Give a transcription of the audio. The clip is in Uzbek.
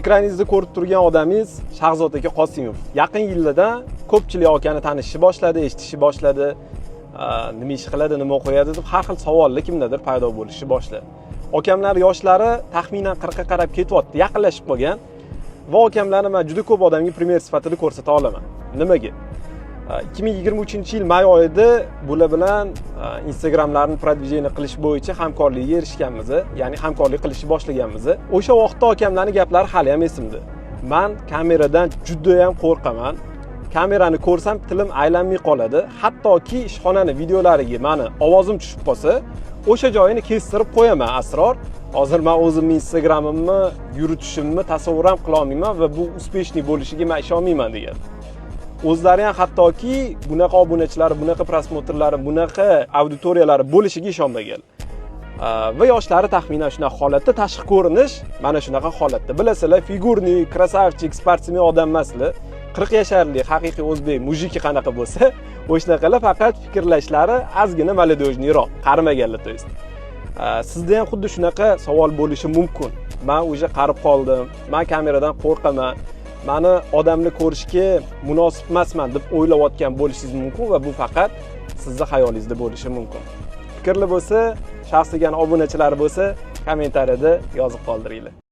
Ekraningizda ko'rib turgan odamingiz Shahzod aka Qosimov. Yaqin yillardan ko'pchilik akani tanishishni boshladi, eshitishni boshladi. Nima ish qiladi, nima qo'yadi deb har xil savollar kimdadir paydo bo'lishni boshladi. Akamlar yoshlari taxminan 40 ga qarab ketyapti, yaqinlashib qolgan. Va akamlarni man juda ko'p odamga пример sifatida ko'rsata olaman. Nimaga? 2023 yil may oyida bular bilan Instagramlarni продвижение qilish bo'yicha hamkorlikka erishganmiz, ya'ni hamkorlik qilishni boshlaganmiz. O'sha vaqtda akamlarning gaplari hali ham esimda. "Man kameradan juda ham qo'rqaman. Kamerani ko'rsam, tilim aylanmay qoladi. Hattoki ishxonani videolariga mani ovozim tushib qolsa, o'sha joyini kestirib qo'yaman, Asror. Hozir man o'zimni Instagramimni yuritishimni tasavvur ham qila olmayman va bu успешный bo'lishiga man ishonmayman", degan. O'zlari ham hattoki bunaqa obunachilari, bunaqa просмотр lari, bunaqa auditoriyalari bo'lishiga ishonmagan. Va yoshlari taxminan shunaqa holatda, tashqi ko'rinish mana shunaqa holatda. Bilasizlar, фигурный, красавчик, sportsmen odam emaslar. 40 yasharlik haqiqiy o'zbek мужик i qanaqa bo'lsa, o'shanaqalar, faqat fikrlashlari ozgina молодежный roq, qarimaganlar, то есть. Sizda ham xuddi shunaqa savol bo'lishi mumkin. "Man уже qarib qoldim, man kameradan qo'rqaman, mani odamlar ko'rishga munosib emasman", deb o'ylayotgan bo'lishingiz mumkin va bu faqat sizni xayolingizda bo'lishi mumkin. Fikrli bo'lsa, shaxsiy obunachilari bo'lsa, kommentariyada yozib qoldiringlar.